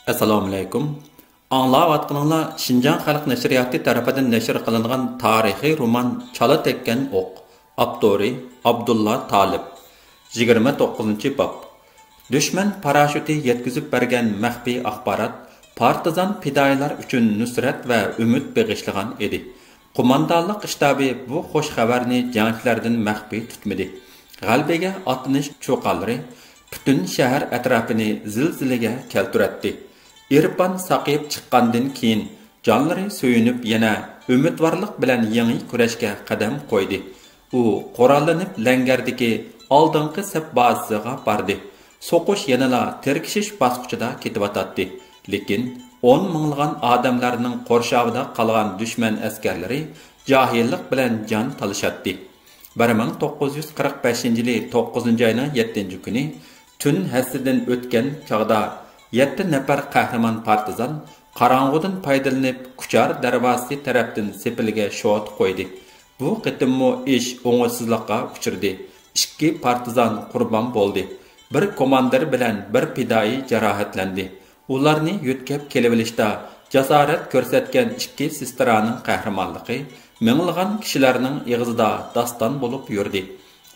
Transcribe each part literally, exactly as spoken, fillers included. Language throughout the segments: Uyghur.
ئەسسالامۇئەلەيكۇم. ئاڭلاۋاتقىنىڭلار شىنجاڭ خەلق نەشرىياتى تەرىپىدىن نەشر قىلىنغان تارىخىي رومان چالا تەگكەن ئوق. ئاپتورى ئابدۇللا تالىپ. يىگىرمە توققۇزىنچى باب. دۈشمەن پاراشۇتى يەتكۈزۈپ بەرگەن مەخپىي ئاخبارات پارتىزان پىدائىيلار ئۈچۈن نۇسرەت ۋە ئۈمىد بېغىشلىغان ئىدى. قوماندانلىق شتابى بۇ خۇش خەۋەرنى جەڭچىلەردىن مەخپىي تۇتمىدى. غەلىبىگە ئاتلىنىش چۇقانلىرى پۈتۈن شەھەر ئەتراپىنى زىلزىلىگە كەلتۈرەتتى. ئېرپان ساقىيىپ چىققاندىن كېيىن، جانلىرى سۆيۈنۈپ، يەنە ئۈمىدۋارلىق بىلەن يېڭى كۈرەشكە قەدەم قويدى. ئۇ قوراللىنىپ، لەڭگەردىكى ئالدىنقى سەپ بازىسىغا باردى. سوقۇش يەنىلا تىركىشىش باسقۇچىدا كېتىۋاتاتتى. لېكىن ئون مىڭلىغان ئادەملەرنىڭ قورشاۋىدا قالغان دۈشمەن ئەسكەرلىرى جاھىللىق بىلەن جان تالىشاتتى. بىر مىڭ توققۇز يۈز قىرىق بەشىنچى يىلى توققۇزىنچى ئاينىڭ يەتتىنچى كۈنى تۈن ھەسسىدىن ئۆتكەن چاغدا، يەتتە نەپەر قەھرىمان پارتىزان قاراڭغۇدىن پايدىلىنىپ، كۇچار دەرۋازىسى تەرەپتىن سېپىلگە شوتا قويدى. بۇ قېتىممۇ ئىش ئوڭۇشسىزلىققا ئۇچرىدى. ئىككى پارتىزان قۇربان بولدى. بىر كوماندىر بىلەن بىر پىدائىي جاراھەتلەندى. ئۇلارنى يۆتكەپ كېلىۋېلىشتا جاسارەت كۆرسەتكەن ئىككى سېسترانىڭ قەھرىمانلىقى مىڭلىغان كىشىلەرنىڭ ئېغىزىدا داستان بولۇپ يۈردى.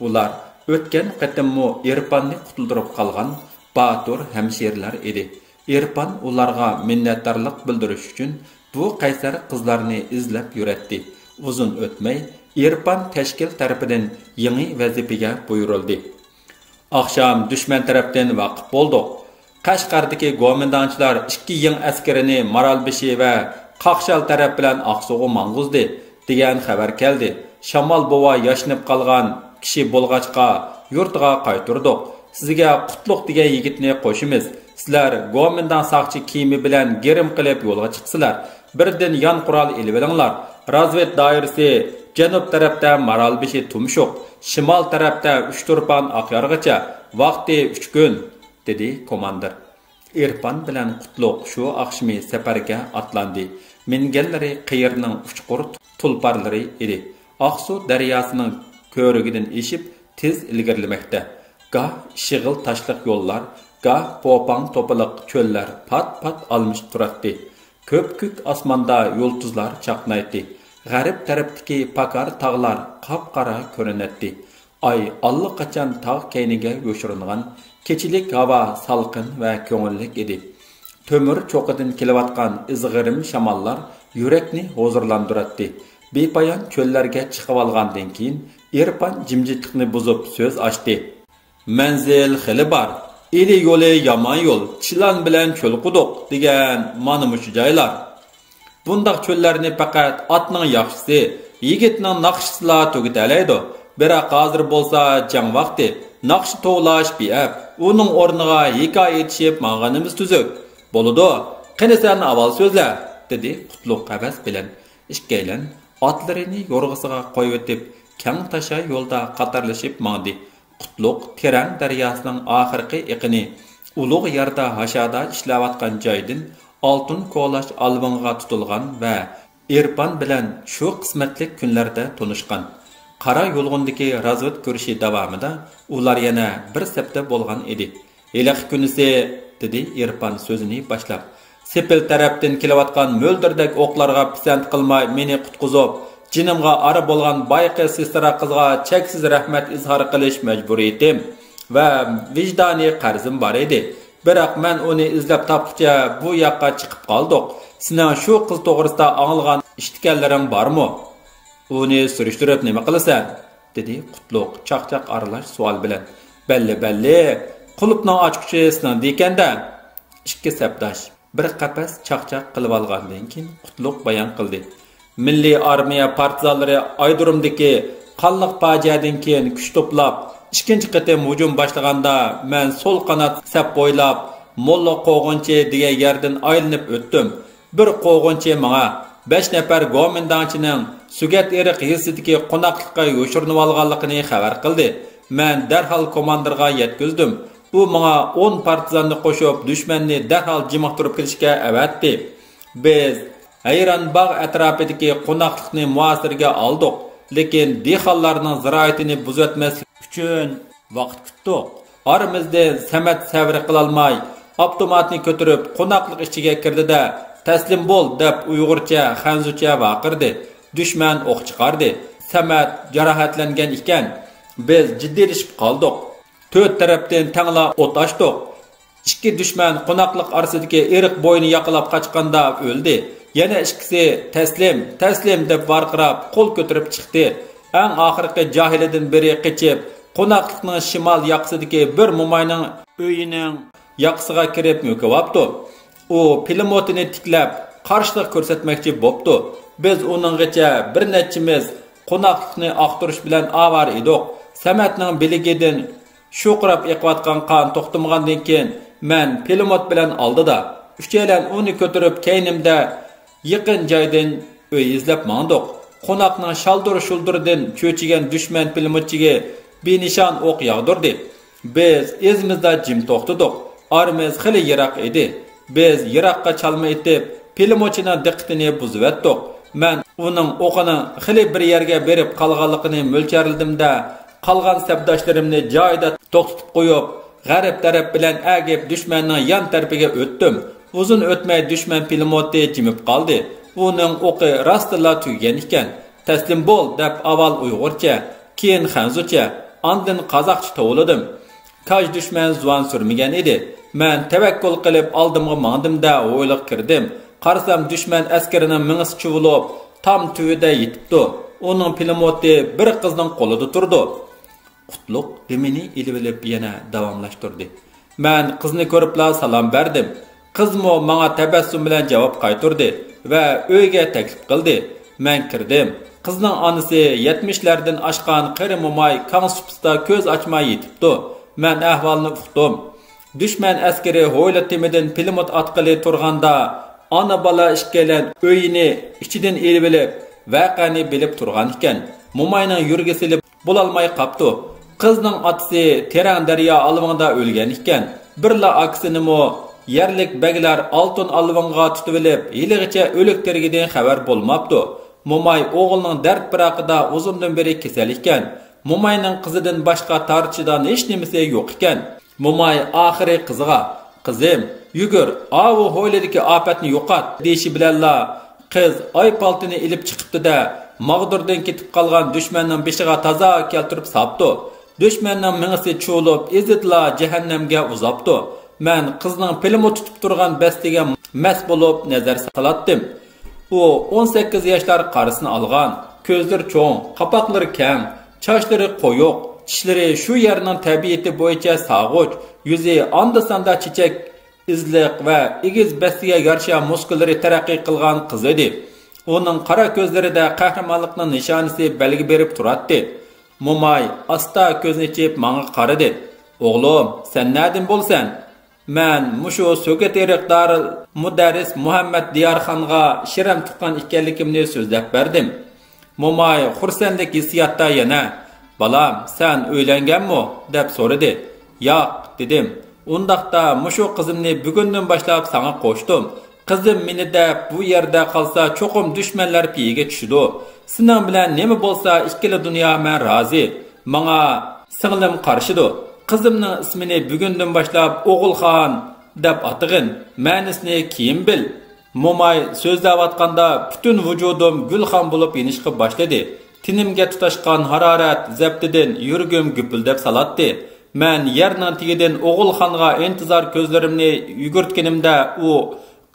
ئۇلار ئۆتكەن قېتىممۇ ئېرپاننى قۇتۇلدۇرۇپ قالغان باتۇر ھەمشىرىلەر ئىدى. ئېرپان ئۇلارغا مىننەتدارلىق بىلدۈرۈش ئۈچۈن بۇ قەيسەر قىزلارنى ئىزلەپ يۈرەتتى. ئۇزۇن ئۆتمەي، ئېرپان تەشكىل تەرىپىدىن يېڭى ۋەزىپىگە بۇيرۇلدى. ئاخشام دۈشمەن تەرەپتىن ۋاقىپ بولدۇق. قەشقەردىكى گومىنداڭچىلار ئىككى يىڭ ئەسكىرىنى مارالبېشى ۋە قاقشال تەرەپ بىلەن ئاقسۇغا ماڭغۇزدى، دېگەن خەۋەر كەلدى. شامال بوۋا ياشىنىپ قالغان كىشى بولغاچقا، يۇرتىغا قايتۇردۇق. سىزگە قۇتلۇق دېگەن يىگىتنى قوشىمىز. سىلەر گومىنداڭ ساقچى كىيىمى بىلەن گىرىم قىلىپ يولغا چىقىسىلەر. بىردىن يان قورال ئېلىۋېلىڭلار. رازۋېد دائىرىسى جەنۇب تەرەپتە مارالبېشى تۇمشۇق، شىمال تەرەپتە ئۇچتۇرپان ئاقيارغىچە، ۋاقتى ئۈچ كۈن، دېدى كوماندىر. ئېرپان بىلەن قۇتلۇق شۇ ئاخشىمى سەپەرگە ئاتلاندى. مىنگەنلىرى قېيىرنىڭ ئۇچقۇر تۇلپارلىرى ئىدى. ئاقسۇ دەرياسىنىڭ كۆۋرۈكىدىن ئېشىپ، تېز ئىلگىرىلىمەكتە. گاھ شېغىل تاشلىق يوللار، گاھ پوپاڭ توپىلىق چۆللەر پات-پات ئالمىشىپ تۇراتتى. كۆپكۆك ئاسماندا يۇلتۇزلار چاقنايتتى. غەرب تەرەپتىكى پاكار تاغلار قاپقارا كۆرۈنەتتى. ئاي ئاللىقاچان تاغ كەينىگە يوشۇرۇنغان. كېچىلىك ھاۋا سالقىن ۋە كۆڭۈللۈك ئىدى. تۆمۈر چوققىدىن كېلىۋاتقان ئىزغىرىم شاماللار يۈرەكنى ھۇزۇرلاندۇراتتى. بىپايان چۆللەرگە چىقىۋالغاندىن كېيىن، ئېرپان جىمجىتلىقنى بۇزۇپ سۆز ئاچتى. مەنزىل خېلى بار. ئىلى يولى يامان يول، چىلان بىلەن چۆل قۇدۇق دېگەن مانا مۇشۇ جايلار. بۇنداق چۆللەرنى پەقەت ئاتنىڭ ياخشىسى، يىگىتنىڭ ناخشىسىلا تۈگىتەلەيدۇ. بىراق ھازىر بولسا جەڭ ۋاقتى، ناخشا توۋلاش بىئەپ، ئۇنىڭ ئورنىغا ھېكايە ئېيتىشىپ ماڭغىنىمىز تۈزۈك. بولىدۇ، قېنى سەن ئاۋۋال سۆزلە، دېدى قۇتلۇق ھەۋەس بىلەن. ئىككىيلەن ئاتلىرىنى يورغىسىغا قويۇۋېتىپ، كەڭ تاشا يولدا قاتارلىشىپ ماڭدى. قۇتلۇق تېرەڭ دەرياسىنىڭ ئاخىرقى ئېقىنى، ئۇلۇغ ياردا ھاشادا ئىشلەۋاتقان جايدىن ئالتۇن كولاش ئالۋىڭىغا تۇتۇلغان ۋە ئېرپان بىلەن شۇ قىسمەتلىك كۈنلەردە تونۇشقان. قارا يۇلغۇندىكى رازۋېد كۆرۈشى داۋامىدا ئۇلار يەنە بىر سەپتە بولغان ئىدى. ھېلىقى كۈنىسى، دېدى ئېرپان سۆزىنى باشلاپ، سېپىل تەرەپتىن كېلىۋاتقان مۆلدۈردەك ئوقلارغا پىسەنت قىلماي مېنى قۇتقۇزۇپ، جېنىمغا ئارا بولغان بايىقى سېسترا قىزغا چەكسىز رەھمەت ئىزھار قىلىش مەجبۇرىيىتىم ۋە ۋىجدانىي قەرزىم بار ئىدى. بىراق مەن ئۇنى ئىزدەپ تاپقۇچە بۇ ياققا چىقىپ قالدۇق. سېنىڭ شۇ قىز توغرىسىدا ئاڭلىغان، ئىشىتكەنلىرىڭ بارمۇ؟ ئۇنى سۈرۈشتۈرۈپ نېمە قىلىسەن؟ دېدى قۇتلۇق چاقچاق ئارىلاش سوئال بىلەن. بەللى، بەللى، قۇلۇپنىڭ ئاچقۇچى سېنىڭدىكەن-دە. ئىككى سەپداش بىر قەپەس چاقچاق قىلىۋالغاندىن كېيىن، قۇتلۇق بايان قىلدى. مىللىي ئارمىيە پارتىزانلىرى ئايرودرومدىكى قانلىق پاجىئەدىن كېيىن كۈچ توپلاپ، ئىككىنچى قېتىم ھۇجۇم باشلىغاندا، مەن سول قانات سەپ بويلاپ، موللا قوغۇنچى دېگەن يەردىن ئايلىنىپ ئۆتتۈم. بىر قوغۇنچى ماڭا بەش نەپەر گومىنداڭچىنىڭ سۈگەت ئېرىق يېزىسىدىكى قوناقلىققا يوشۇرۇنۇۋالغانلىقىنى خەۋەر قىلدى. مەن دەرھال كوماندىرغا يەتكۈزدۈم. ئۇ ماڭا ئون پارتىزاننى قوشۇپ، دۈشمەننى دەرھال جىمىقتۇرۇپ كېلىشكە ئەۋەتتى. بىز ھەيران باغ ئەتراپىدىكى قوناقلىقنى مۇھاسىرىگە ئالدۇق، لېكىن دېھقانلارنىڭ زىرائىتىنى بۇزۇۋەتمەسلىك ئۈچۈن ۋاقىت كۈتتۇق. ئارىمىزدىن سەمەت سەۋرى قىلالماي، ئاپتوماتنى كۆتۈرۈپ، قوناقلىق ئىچىگە كىردى-دە، «تەسلىم بول!» دەپ ئۇيغۇرچە، خەنزۇچە ۋارقىرىدى. دۈشمەن ئوق چىقاردى. سەمەت جاراھەتلەنگەن ئىكەن. بىز جىددىيلىشىپ قالدۇق. تۆت تەرەپتىن تەڭلا ئوت ئاچتۇق. ئىككى دۈشمەن قوناقلىق ئارىسىدىكى ئېرىق بويىنى ياقىلاپ قاچقاندا ئۆلدى. يەنە ئىككىسى «تەسلىم، تەسلىم!» دەپ ۋارقىراپ، قول كۆتۈرۈپ چىقتى. ئەڭ ئاخىرقى جاھىلىدىن بىرى قېچىپ، قوناقلىقنىڭ شىمال ياقىسىدىكى بىر موماينىڭ ئۆيىنىڭ ياقىسىغا كىرىپ مۆكۈۋاپتۇ. ئۇ پىلىموتىنى تىكلەپ، قارشىلىق كۆرسەتمەكچى بوپتۇ. بىز ئۇنىڭغىچە بىر نەچچىمىز قوناقلىقنى ئاختۇرۇش بىلەن ئاۋارە ئىدۇق. سەمەتنىڭ بىلىكىدىن شوقۇراپ ئېقىۋاتقان قان توختىمىغاندىن كېيىن، مەن پىلىموت بىلەن ئالدىدا، ئۈچەيلەن ئۇنى كۆتۈرۈپ كەينىمدە يېقىن جايدىن ئۆي ئىزدەپ ماڭدۇق. قوناقنىڭ شالدۇر-شۇلدۇرىدىن چۆچۈگەن دۈشمەن پىلىموتچىگە بىنىشان ئوق ياغدۇردى. بىز ئىزىمىزدا جىم توختىدۇق. ئارىمىز خېلى يىراق ئىدى. بىز يىراققا چالما ئېتىپ، پىلىموتچىنىڭ دىققىتىنى بۇزۇۋەتتۇق. مەن ئۇنىڭ ئوقىنىڭ خېلى بىر يەرگە بېرىپ قالغانلىقىنى مۆلچەرلىدىم-دە، قالغان سەپداشلىرىمنى جايىدا توختىتىپ قويۇپ، غەرب تەرەپ بىلەن ئەگىپ دۈشمەننىڭ يان تەرىپىگە ئۆتتۈم. ئۇزۇن ئۆتمەي دۈشمەن پىلىموتى جىمىپ قالدى. ئۇنىڭ ئوقى راستتىنلا تۈگىگەن ئىكەن. «تەسلىم بول!» دەپ ئاۋۋال ئۇيغۇرچە، كېيىن خەنزۇچە، ئاندىن قازاقچە توۋلىدىم. كاج دۈشمەن زۇۋان سۈرمىگەن ئىدى. مەن تەۋەككۈل قىلىپ ئالدىمغا ماڭدىم-دە، ھويلىغا كىردىم. قارىسام، دۈشمەن ئەسكىرىنىڭ مېڭىسى چۇۋۇلۇپ، تام تۈۋىدە يېتىپتۇ. ئۇنىڭ پىلىموتى بىر قىزنىڭ قولىدا تۇرىدۇ. قۇتلۇق دېمىنى ئېلىۋېلىپ يەنە داۋاملاشتۇردى. مەن قىزنى كۆرۈپلا سالام بەردىم. قىزمۇ ماڭا تەبەسسۇم بىلەن جاۋاب قايتۇردى ۋە ئۆيگە تەكلىپ قىلدى. مەن كىردىم. قىزنىڭ ئانىسى يەتمىشلەردىن ئاشقان قېرى موماي كاڭ سۇپىسىدا كۆز ئاچماي يېتىپتۇ. مەن ئەھۋالنى ئۇقتۇم. دۈشمەن ئەسكىرى ھويلا تېمىدىن پىلىموت ئاتقىلى تۇرغاندا، ئانا-بالا ئىككىيلەن ئۆيىنى ئىچىدىن ئېلىۋېلىپ، ۋەقەنى بىلىپ تۇرغانىكەن. موماينىڭ يۈرگۈسى بولالماي قاپتۇ. قىزنىڭ ئاتىسى تېرەڭ دەريا ئالۋىڭىدا ئۆلگەن ئىكەن. بىرلا ئاكىسىنىمۇ يەرلىك بەگلەر ئالتۇن ئالۋىڭغا تۇتۇۋېلىپ، ھېلىغىچە ئۆلۈك تېرىگىدىن خەۋەر بولماپتۇ. موماي ئوغلىنىڭ دەرد پىراقىدا ئۇزۇندىن بېرى كېسەل ئىكەن. موماينىڭ قىزىدىن باشقا تارتىشىدىغان ھېچنېمىسى يوق ئىكەن. موماي ئاخىرى قىزىغا، «قىزىم، يۈگۈر، ئاۋۇ ھويلىدىكى ئاپەتنى يوقات» دېيىشى بىلەنلا، قىز ئاي پالتىنى ئېلىپ چىقىپتۇ-دە، ماغدۇردىن كېتىپ قالغان دۈشمەننىڭ بېشىغا تازا كەلتۈرۈپ ساپتۇ. دۈشمەننىڭ مېڭىسى چۇۋۇلۇپ، ئىزىدىلا جەھەننەمگە ئۇزاپتۇ. مەن قىزنىڭ پىلىموت تۇتۇپ تۇرغان بەستىگە مەس بولۇپ نەزەر سالاتتىم. ئۇ ئون سەككىز ياشلار قارىسىنى ئالغان، كۆزلىرى چوڭ، قاپاقلىرى كەڭ، چاچلىرى قويۇق، چىشلىرى شۇ يەرنىڭ تەبىئىتى بويىچە ساغۇچ، يۈزى ئاندا-ساندا چېچەك ئىزلىق ۋە ئېگىز بەستىگە يارىشا مۇسكۇللىرى تەرەققىي قىلغان قىز ئىدى. ئۇنىڭ قارا كۆزلىرىدە قەھرىمانلىقنىڭ نىشانىسى بەلگە بېرىپ تۇراتتى. موماي ئاستا كۆزىنى ئېچىپ ماڭا قارىدى. «ئوغلۇم، سەن نەدىن بولىسەن؟» «مەن مۇشۇ سۆگەت ئېرىق دارىل مۇدەررىس مۇھەممەد دىيارخانغا شىرەم تۇغقان ئىكەنلىكىمنى سۆزلەپ بەردىم.» موماي خۇرسەنلىك ھېسسىياتتا يەنە، «بالام، سەن ئۆيلەنگەنمۇ؟» دەپ سورىدى. «ياق» دېدىم. «ئۇنداقتا مۇشۇ قىزىمنى بۈگۈندىن باشلاپ ساڭا قوشتۇم. قىزىم مېنى دەپ بۇ يەردە قالسا، چوقۇم دۈشمەنلەر پېيىگە چۈشىدۇ. سېنىڭ بىلەن نېمە بولسا، ئىككىلا دۇنيا مەن رازى. ماڭا سىڭلىم قارىشىدۇ. قىزىمنىڭ ئىسمىنى بۈگۈندىن باشلاپ ئوغۇلخان دەپ ئاتىغىن، مەنىسىنى كېيىن بىل.» موماي سۆزلەۋاتقاندا پۈتۈن ۋۇجۇدۇم گۈلخان بولۇپ يېنىشقا باشلىدى. تېنىمگە تۇتاشقان ھارارەت زەپتىدىن يۈرىكىم گۈپۈلدەپ سالاتتى. مەن يەرنىڭ تېگىدىن ئوغۇلخانغا ئىنتىزار كۆزلىرىمنى يۈگۈرتكىنىمدە، ئۇ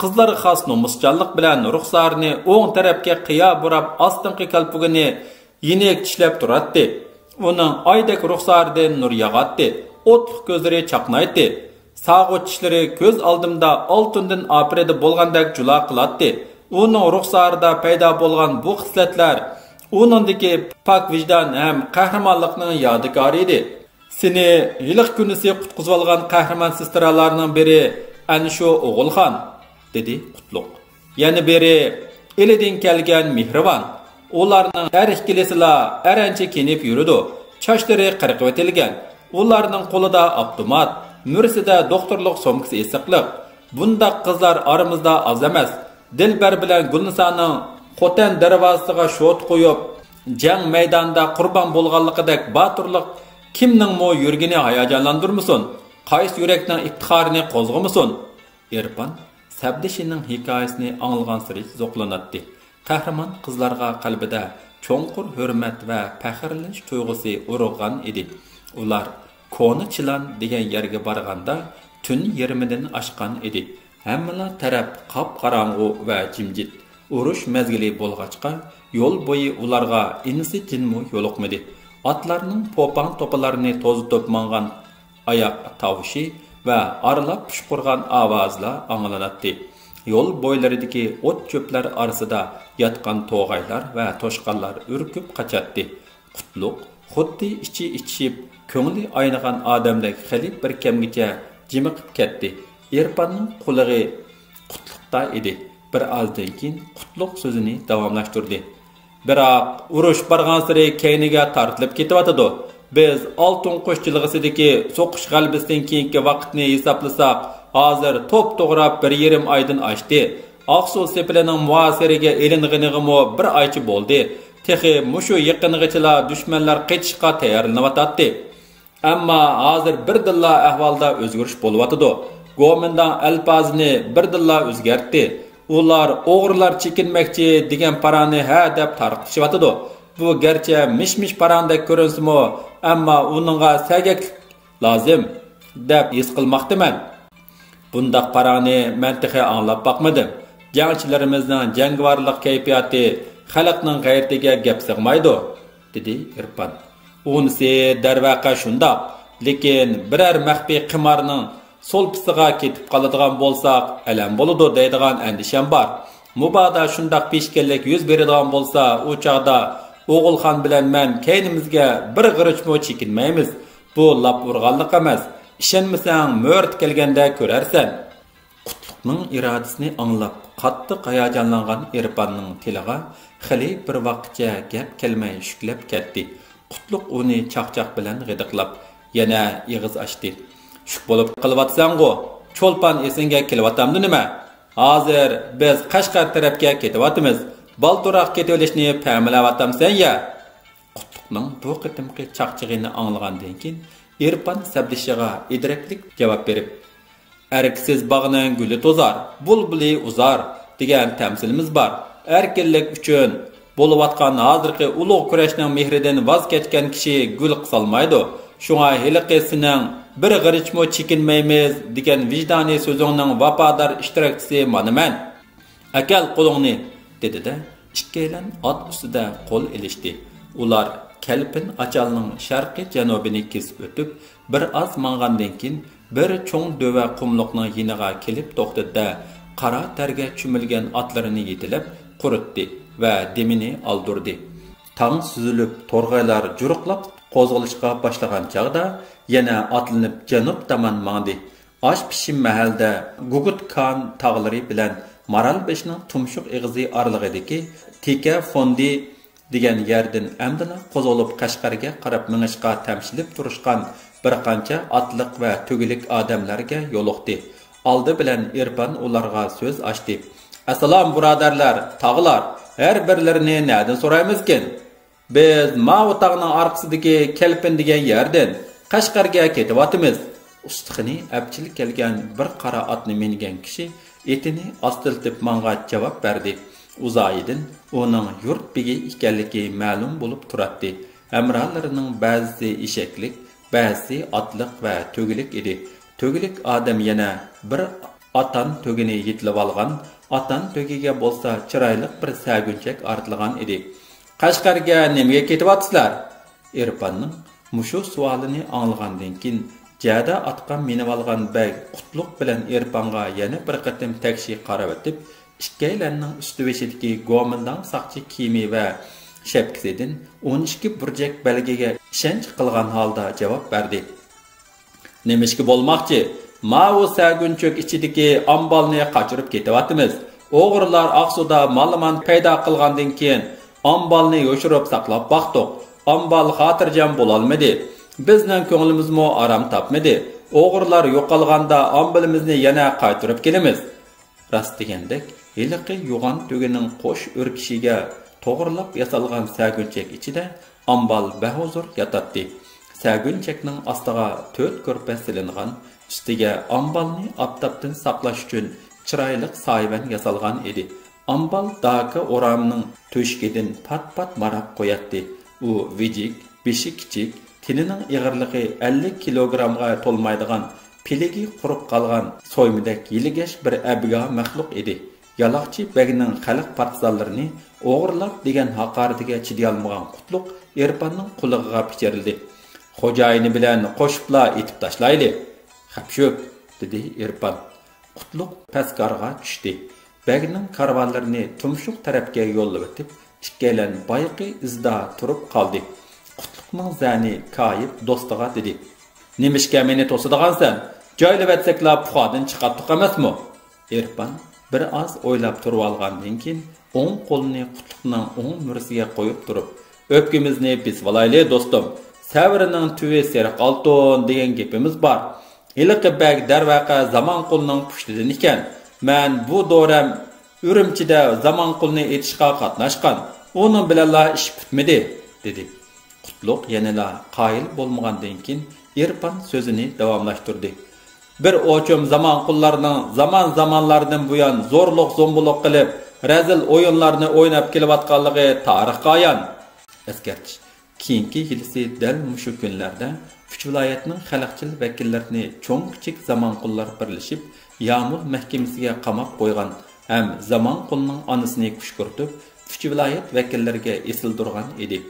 قىزلارغا خاس نومۇسچانلىق بىلەن رۇخسارىنى ئوڭ تەرەپكە قىيا بۇراپ، ئاستىنقى كالپۇكىنى يېنىك چىشلەپ تۇراتتى. ئۇنىڭ ئايدەك رۇخسارىدىن نۇر ياغاتتى، ئوتلۇق كۆزلىرى چاقنايتتى. ساغۇت چىشلىرى كۆز ئالدىمدا ئالتۇندىن ئاپىرىدە بولغاندەك جۇلا قىلاتتى. ئۇنىڭ رۇخسارىدا پەيدا بولغان بۇ خىسلەتلەر ئۇنىڭدىكى پاك ۋىجدان ھەم قەھرىمانلىقنىڭ يادىكارى ئىدى. «سېنى ھېلىقى كۈنىسى قۇتقۇزۇۋالغان قەھرىمان سېسترالارنىڭ بىرى ئەنە شۇ ئوغۇلخان» دېدى قۇتلۇق. يەنە بىرى ئىلىدىن كەلگەن مېھرىبان. ئۇلارنىڭ ھەر ئىككىلىسىلا ئەرەنچە كىيىنىپ يۈرىدۇ. چاچلىرى قىرقىۋېتىلگەن. ئۇلارنىڭ قولىدا ئاپتومات، مۈرىسىدە دوختۇرلۇق سومكىسى ئېسىقلىق. بۇنداق قىزلار ئارىمىزدا ئاز ئەمەس. دىلبەر بىلەن گۈلنىسانىڭ خوتەن دەرۋازىسىغا شوتا قويۇپ، جەڭ مەيدانىدا قۇربان بولغانلىقىدەك باتۇرلۇق كىمنىڭمۇ يۈرىكىنى ھاياجانلاندۇرمىسۇن؟ قايسى يۈرەكنىڭ ئىپتىخارىنى قوزغىمىسۇن؟ ئېرپان سەپدىشىنىڭ ھېكايىسىنى ئاڭلىغانسېرى زوقلىناتتى. قەھرىمان قىزلارغا قەلبىدە چوڭقۇر ھۆرمەت ۋە پەخىرلىنىش تۇيغۇسى ئۇرغۇغان ئىدى. ئۇلار كونا چىلان دېگەن يەرگە بارغاندا، تۈن يېرىمىدىن ئاشقان ئىدى. ھەممىلا تەرەپ قاپقاراڭغۇ ۋە جىمجىت. ئۇرۇش مەزگىلى بولغاچقا، يول بويى ئۇلارغا ئىنسى جىنمۇ يولۇقمىدى. ئاتلارنىڭ پوپاڭ توپىلارنى توزۇتۇپ ماڭغان ئاياق تاۋۇشى ۋە ئارىلاپ پۇشقۇرغان ئاۋازلار ئاڭلىناتتى. يول بويلىرىدىكى ئوت-چۆپلەر ئارىسىدا ياتقان توغايلار ۋە توشقانلار ئۈركۈپ قاچاتتى. قۇتلۇق خۇددى ئىچى ئىچىشىپ، كۆڭلى ئاينىغان ئادەمدەك خېلى بىر كەمگىچە جىمىقىپ كەتتى. ئېرپاننىڭ قۇلىقى قۇتلۇقتا ئىدى. بىر ئازدىن كېيىن قۇتلۇق سۆزىنى داۋاملاشتۇردى. بىراق، ئۇرۇش بارغانسېرى كەينىگە تارتىلىپ كېتىۋاتىدۇ. بىز ئالتۇن قۇش جىلغىسىدىكى سوقۇش غەلىبىسىدىن كېيىنكى ۋاقىتنى ھېسابلىساق، ھازىر توپتوغرا بىر يېرىم ئايدىن ئاشتى. ئاقسۇ سېپىلىنىڭ مۇھاسىرىگە ئېلىنغىنىغىمۇ بىر ئايچە بولدى. تېخى مۇشۇ يېقىنغىچىلا دۈشمەنلەر قېچىشقا تەييارلىنىۋاتاتتى. ئەمما ھازىر بىردىنلا ئەھۋالدا ئۆزگىرىش بولۇۋاتىدۇ. گومىنداڭ ئەلپازىنى بىردىنلا ئۆزگەرتتى. ئۇلار ئوغرىلار چېكىنمەكچى دېگەن پاراڭنى ھە دەپ تارقىتىشىۋاتىدۇ. بۇ گەرچە مىش-مىش پاراڭدەك كۆرۈنسىمۇ، ئەمما ئۇنىڭغا سەگەكلىك لازىم، دەپ ھېس قىلماقتىمەن. بۇنداق پاراڭنى مەن تېخى ئاڭلاپ باقمىدىم. جەڭچىلىرىمىزنىڭ جەڭگىۋارلىق كەيپىياتى خەلقنىڭ غەيرىتىگە گەپ سىغمايدۇ، دېدى ئېرپان. ئۇنىسى دەرۋەقە شۇنداق، لېكىن بىرەر مەخپىي قىمارنىڭ سولپىسىغا كېتىپ قالىدىغان بولساق، ئەلەم بولىدۇ دەيدىغان ئەندىشەم بار. مۇبادا شۇنداق پېشكەللىك يۈز بېرىدىغان بولسا، ئۇ چاغدا ئوغۇلخان بىلەن مەن كەينىمىزگە بىر غېرىچمۇ چېكىنمەيمىز. بۇ لاپ ئۇرغانلىق ئەمەس. ئىشەنمىسەڭ، مۆرىتى كەلگەندە كۆرەرسەن. قۇتلۇقنىڭ ئىرادىسىنى ئاڭلاپ، قاتتىق ھاياجانلانغان ئېرپاننىڭ تىلىغا خېلى بىر ۋاقىتچە گەپ كەلمەي شۈكلەپ كەتتى. قۇتلۇق ئۇنى چاقچاق بىلەن غىدىقلاپ، يەنە ئېغىز ئاچتى. شۈك بولۇپ قېلىۋاتىسەنغۇ؟ چولپان ئېسىڭگە كېلىۋاتامدۇ نېمە؟ ھازىر بىز قەشقەر تەرەپكە كېتىۋاتىمىز. بالدۇرراق كېتىۋېلىشنى پەملەۋاتامسەن يا؟ قۇتلۇقنىڭ بۇ قېتىمقى چاقچىقىنى ئاڭلىغاندىن كېيىن، ئېرپان سەپدىشىغا ئىدرەكلىك جاۋاب بېرىپ، «ئەركىسىز باغنىڭ گۈلى توزار، بۇلبۇلى ئۇزار» دېگەن تەمسىلىمىز بار. ئەركىنلىك ئۈچۈن بولۇۋاتقان ھازىرقى ئۇلۇغ كۈرەشنىڭ مېھرىدىن ۋاز كەچكەن كىشى گۈل قىسالمايدۇ. شۇڭا ھېلىقى سېنىڭ «بىر غېرىچمۇ چېكىنمەيمىز» دېگەن ۋىجدانىي سۆزۈڭنىڭ ۋاپادار ئىشتىراكچىسى مانا مەن. «ئەكەل قولۇڭنى!» دېدى-دە، ئىككىيلەن ئات ئۈستىدە قول ئېلىشتى. ئۇلار كەلپىن ئاچالنىڭ شەرقىي جەنۇبىنى كېسىپ ئۆتۈپ، بىر ئاز ماڭغاندىن كېيىن، بىر چوڭ دۆۋە قۇملۇقنىڭ يېنىغا كېلىپ توختىدى-دە، قارا تەرگە چۆمۈلگەن ئاتلىرىنى يېتىلەپ قۇرۇتتى ۋە دېمىنى ئالدۇردى. تاڭ سۈزۈلۈپ، تورغايلار جۇرۇقلاپ قوزغىلىشقا باشلىغان چاغدا، يەنە ئاتلىنىپ جەنۇب تامان ماڭدى. ئاش پىشىم مەھەلدە گۇگۇت كان تاغلىرى بىلەن مارالبېشىنىڭ تۇمشۇق ئېغىزى ئارىلىقىدىكى تىكە فوندى دېگەن يەردىن ئەمدىلا قوزغىلىپ قەشقەرگە قاراپ مېڭىشقا تەمشىلىپ تۇرۇشقان بىر قانچە ئاتلىق ۋە تۆگىلىك ئادەملەرگە يولۇقتى. ئالدى بىلەن ئېرپان ئۇلارغا سۆز ئاچتى. «ئەسسالام، بۇرادەرلەر، تاغىلار، ھەر بىرلىرىنى نەدىن سورايمىزكىن؟ بىز ماۋۇ تاغنىڭ ئارقىسىدىكى كەلپىن دېگەن يەردىن قەشقەرگە كېتىۋاتىمىز.» ئۇستىخىنى ئەپچىل كەلگەن بىر قارا ئاتنى مىنگەن كىشى ئېتىنى ئاستىلىتىپ ماڭغاچ جاۋاب بەردى. ئۇزايىدىن ئۇنىڭ يۇرت بېگى ئىكەنلىكى مەلۇم بولۇپ تۇراتتى. ھەمراھلىرىنىڭ بەزىسى ئېشەكلىك، بەزىسى ئاتلىق ۋە تۆگىلىك ئىدى. تۆگىلىك ئادەم يەنە بىر ئاتان تۆگىنى يېتىلىۋالغان، ئاتان تۆگىگە بولسا چىرايلىق بىر سەگۈنچەك ئارتىلغان ئىدى. «قەشقەرگە نېمىگە كېتىۋاتىسىلەر؟» ئېرپاننىڭ مۇشۇ سوئالىنى ئاڭلىغاندىن كېيىن، جەدە ئاتقا مىنىۋالغان بەگ قۇتلۇق بىلەن ئېرپانغا يەنە بىر قېتىم تەكشى قاراۋېتىپ، ئىككىيلەننىڭ ئۈستى بېشىدىكى گومىنداڭ ساقچى كىيىمى ۋە شەپكىسىدىن ئون ئىككى بۇرجەك بەلگىگە ئىشەنچ قىلغان ھالدا جاۋاب بەردى. «نېمىشقا بولماقچى؟ ماۋۇ سەگۈنچۈك ئىچىدىكى ئامبالنى قاچۇرۇپ كېتىۋاتىمىز. ئوغرىلار ئاقسۇدا مالىمان پەيدا قىلغاندىن كېيىن، ئامبالنى يوشۇرۇپ ساقلاپ باقتۇق. ئامبال خاتىرجەم بولالمىدى. بىزنىڭ كۆڭلىمىزمۇ ئارام تاپمىدى. ئوغرىلار يوقالغاندا ئامبىلىمىزنى يەنە قايتۇرۇپ كېلىمىز.» راست دېگەندەك، ھېلىقى يوغان تۆگىنىڭ قوش ئۆركىشىگە توغرىلاپ ياسالغان سەگۈنچەك ئىچىدە ئامبال بەھۇزۇر ياتاتتى. سەگۈنچەكنىڭ ئاستىغا تۆت كۆرپە سېلىنغان، ئۈستىگە ئامبالنى ئاپتاپتىن ساقلاش ئۈچۈن چىرايلىق سايىۋەن ياسالغان ئىدى. ئامبال داكا ئورامىنىڭ تۆشۈكىدىن پات-پات ماراپ قوياتتى. ئۇ ۋىجىك، بېشى كىچىك، تېنىنىڭ ئېغىرلىقى ئەللىك كىلوگرامغا تولمايدىغان، پىلىكى قۇرۇپ قالغان سويمىدەك يېلىگەش بىر ئەبگا مەخلۇق ئىدى. يالاقچى بەگنىڭ خەلق پارتىزانلىرىنى ئوغرىلاپ دېگەن ھاقارىتىگە چىدىيالمىغان قۇتلۇق ئېرپاننىڭ قۇلىقىغا پىچىرلىدى. «خوجايىنى بىلەن قوشۇپلا ئېتىپ تاشلايلى.» «خەپ يوق»، دېدى ئېرپان. قۇتلۇق پەسكارغا چۈشتى. بەگنىڭ كارۋانلىرىنى تۇمشۇق تەرەپكە يوللىۋېتىپ، ئىككىيلەن بايىقى ئىزدا تۇرۇپ قالدى. قۇتلۇقنىڭ زەھنى كايىپ دوستىغا دېدى: «نېمىشقا مېنى توسىدىغانسەن؟ جايلىۋەتسەكلا پۇخادىن چىقاتتۇق ئەمەسمۇ؟» ئېرپان بىر ئاز ئويلاپ تۇرۇۋالغاندىن كېيىن، ئوڭ قولىنى قۇتلۇقنىڭ ئوڭ مۈرىسىگە قويۇپ تۇرۇپ: «ئۆپكىمىزنى بېسىۋالايلى، دوستۇم. سەۋرنىڭ تۈۋى سېرىق ئالتۇن دېگەن گېپىمىز بار. ھېلىقى بەگ دەرۋەقە زامانقۇلنىڭ پۇشتىدىن ئىكەن. مەن بۇ دورەم ئۈرۈمچىدە زامانقۇلنى ئېتىشقا قاتناشقان. ئۇنىڭ بىلەنلا ئىش پۈتمىدى»، دېدى. قۇتلۇق يەنىلا قايىل بولمىغاندىن كېيىن، ئېرپان سۆزىنى داۋاملاشتۇردى: «بىر ئوچۇم زامانقۇللارنىڭ زامان-زامانلاردىن بۇيان زورلۇق-زومبۇلۇق قىلىپ، رەزىل ئويۇنلارنى ئويناپ كېلىۋاتقانلىقى تارىخقا ئايان.» ئەسكەرتىش: كېيىنكى يىلىسى دەل مۇشۇ كۈنلەردە ئۈچ ۋىلايەتنىڭ خەلقچىل ۋەكىللىرىنى چوڭ-كىچىك زامانقۇللار بىرلىشىپ، يامۇل مەھكىمىسىگە قاماپ قويغان ھەم زامانقۇلنىڭ ئانىسىنى كۈشكۈرتۈپ، ئۈچ ۋىلايەت ۋەكىللىرىگە ئېسىلدۇرغان ئىدى.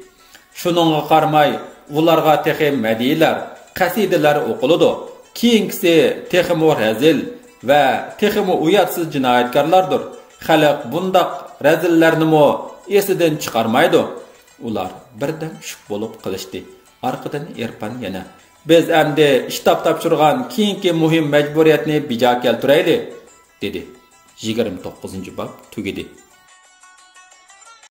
شۇنىڭغا قارىماي، ئۇلارغا تېخى مەدھىيەلەر، قەسىدىلەر ئوقۇلىدۇ. كېيىنكىسى تېخىمۇ رەزىل ۋە تېخىمۇ ئۇياتسىز جىنايەتكارلاردۇر. خەلق بۇنداق رەزىللەرنىمۇ ئېسىدىن چىقارمايدۇ. ئۇلار بىردەم شۈك بولۇپ قېلىشتى. ئارقىدىن ئېرپان يەنە: «بىز ئەمدى شتاب تاپشۇرغان كېيىنكى مۇھىم مەجبۇرىيەتنى بىجا كەلتۈرەيلى»، دېدى. يىگىرمە توققۇزىنچى باب تۈگىدى.